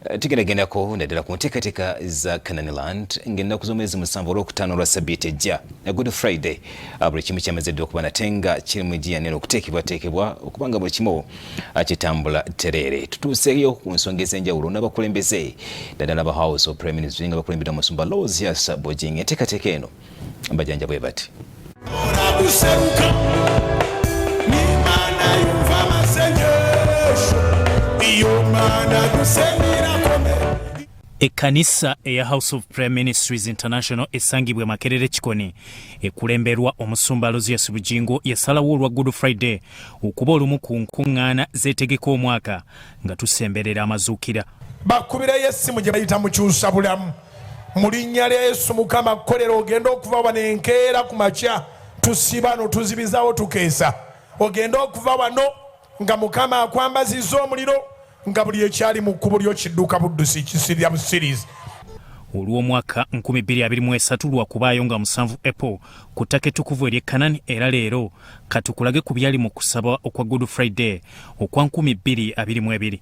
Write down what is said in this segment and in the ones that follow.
Tugendagendako naddala ku nteekateeka za Canaanland ng'ennaku z'omwezi 7 Olwokutaano olwa sabbiiti ejja, Good Friday. Buli kimu kyamazeddwa okuba nate nga kiri mu giya neno okuteekebwateekebwa okuba nga buli kimu kitambula tereere. Tutuuseeyo ku nsonga ez'enjawulo n'abakulembeze, naddala aba House of Prayer Ministry nga bakulemberwa musumba Aloysius Bugingo. Enteekateeka eno bajanja bwe bati. Guseruka n'Imana yumva amasengesho, iyo Mana dusenga irakomeye. Ekkanisa eya House of Prayer Ministries International esangibwa Makerere Kikoni, ekulemberwa omusumba Aloysius Bugingo, yasalawo olwa Good Friday okuba olumu ku nkuŋŋaana zeetegeka omwaka nga tusemberera amazuukira. Bakubirayo essimu gye bayita mukyusa bulamu mu linnya lya Yesu. Mukama kukolera ogenda okuva wano enkeera ku makya, tusiba no tuzibizawo, tukeesa, ogenda okuva wano nga Mukama akwambazizza omuliro, nga buli ekyali mu kkubo lyo kidduka buddusi, kisirya busirizi. Olw'omwaka 2023 lwakubaayo nga 7 April ku ttaka ettukuvu ery'e Kanani. Era leero katukulage ku byali mu kusaba okwa Good Friday okwa 2022.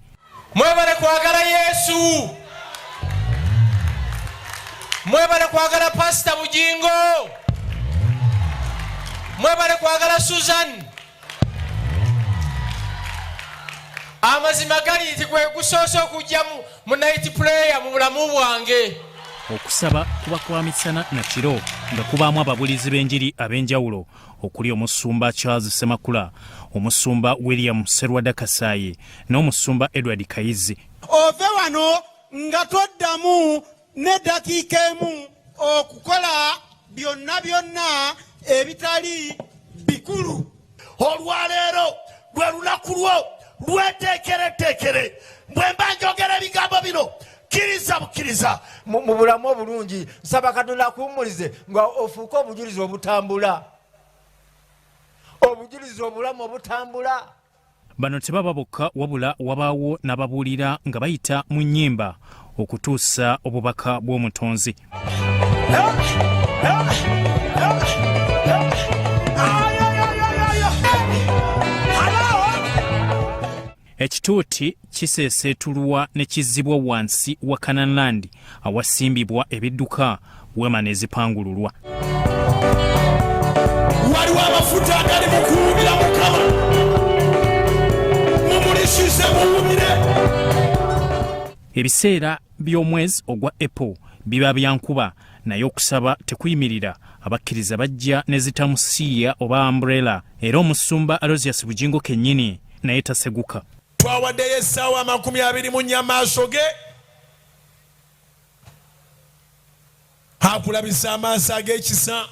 Mwebale kwagala Yesu, mwebale kwagala Pasita Bugingo, mwebale kwagala Susan. Amazima gali nti gwe gusoose okujja mu night prayer mu bulamu bwange. Okusaba kuba kwa misana na kiro nga kubaamu ababulizi b'enjiri ab'enjawulo okuli omusumba Charles Semakula, omusumba William Serwada Kasaayi n'omusumba Edward Kayizi. Ove wano nga toddamu n'eddakiika emu okukola byonna byonna ebitali bikulu. Olwaleero lwe lunaku lwo, lweteekereteekere. Bwe mba njogera ebigambo bino, kkiriza bukkiriza. Mu bulamu obulungi, nsaba Katonda akuwummulize nga ofuuke obujulizi obutambula, obujulizi obulamu obutambula. Bano tebaba bokka, wabula wabaawo n'ababuulira nga bayita mu nnyimba okutuusa obubaka bw'Omutonzi. Ekituuti kiseeseetulwa ne kizzibwa wansi wa Canaanland awasimbibwa ebidduka, weema n'ezipangululwa. Waliwo amafuta agali mu kuwubira Mukama, mumulisize, muwubire. Ebiseera by'omwezi ogwa April biba bya nkuba, naye okusaba tekuyimirira. Abakkiriza bajja ne zitamusiiya oba umbrella, era omusumba Aloysius Bugingo kennyini naye taseguka. Twawaddeyo essaawa 24 maaso ge, akulabisa amaaso ag'ekisa,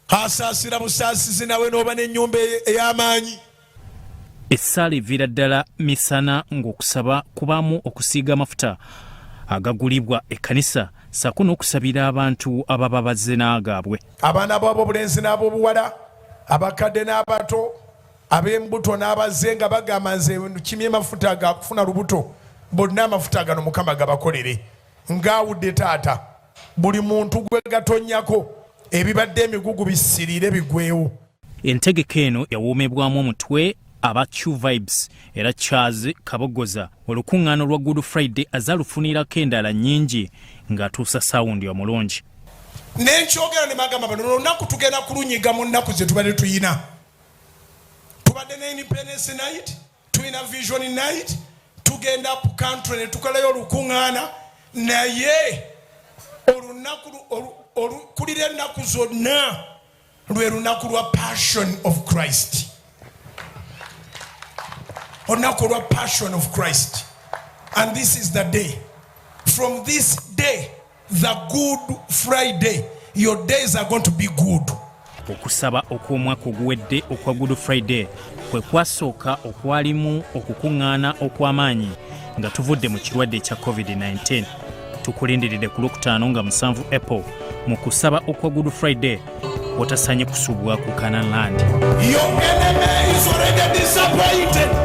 asaasira busaasizi, nawe n'oba n'ennyumba ey'amaanyi. Essaala eviira ddala misana ng'okusaba kubaamu okusiiga amafuta agagulibwa ekkanisa ssaako n'okusabira abantu ababa bazze n'agaabwe. Abaana b'abobulenzi n'ab'obuwala, abakadde n'abato, ab'embuto n'abazze nga bagamba, "Nze kimye mafuta gakufuna lubuto," bonna amafuta gano Mukama gabakolere. Ng'awudde taata, buli muntu gwe gatonnyako, ebibadde emigugu bisiriire, bigwewo. Entegeka eno yawoomebwamu omutwe aba Q Vibes, era Charles Kabogoza olukuŋŋaana olwa Good Friday azalufunirako endala nnyingi ng'atuusa sound omulungi. Nenkyogera ne bagamba bano, olunaku tugenda kulunyiga mu nnaku ze tubadde tuyina. Tubadde ne Independence Night, tulina Vision Night, tugenda up country ne tukolayo olukuŋŋaana, naye olunaku olukulira ennaku zonna lwe lunaku lwa Passion of Christ, olunaku olwa Passion of Christ. And this is the day. From this day, the Good Friday, your days are going to be good. Okusaba okw'omwaka oguwedde okwa Good Friday kwe kwasooka okwalimu okukuŋŋaana okw'amaanyi nga tuvudde mu kirwadde ekya COVID-19. Tukulindiridde ku Lwokutaano nga 7 April mu kusaba okwa Good Friday otasanye kusubwa ku Canaanland. Your enemy is already disappointed.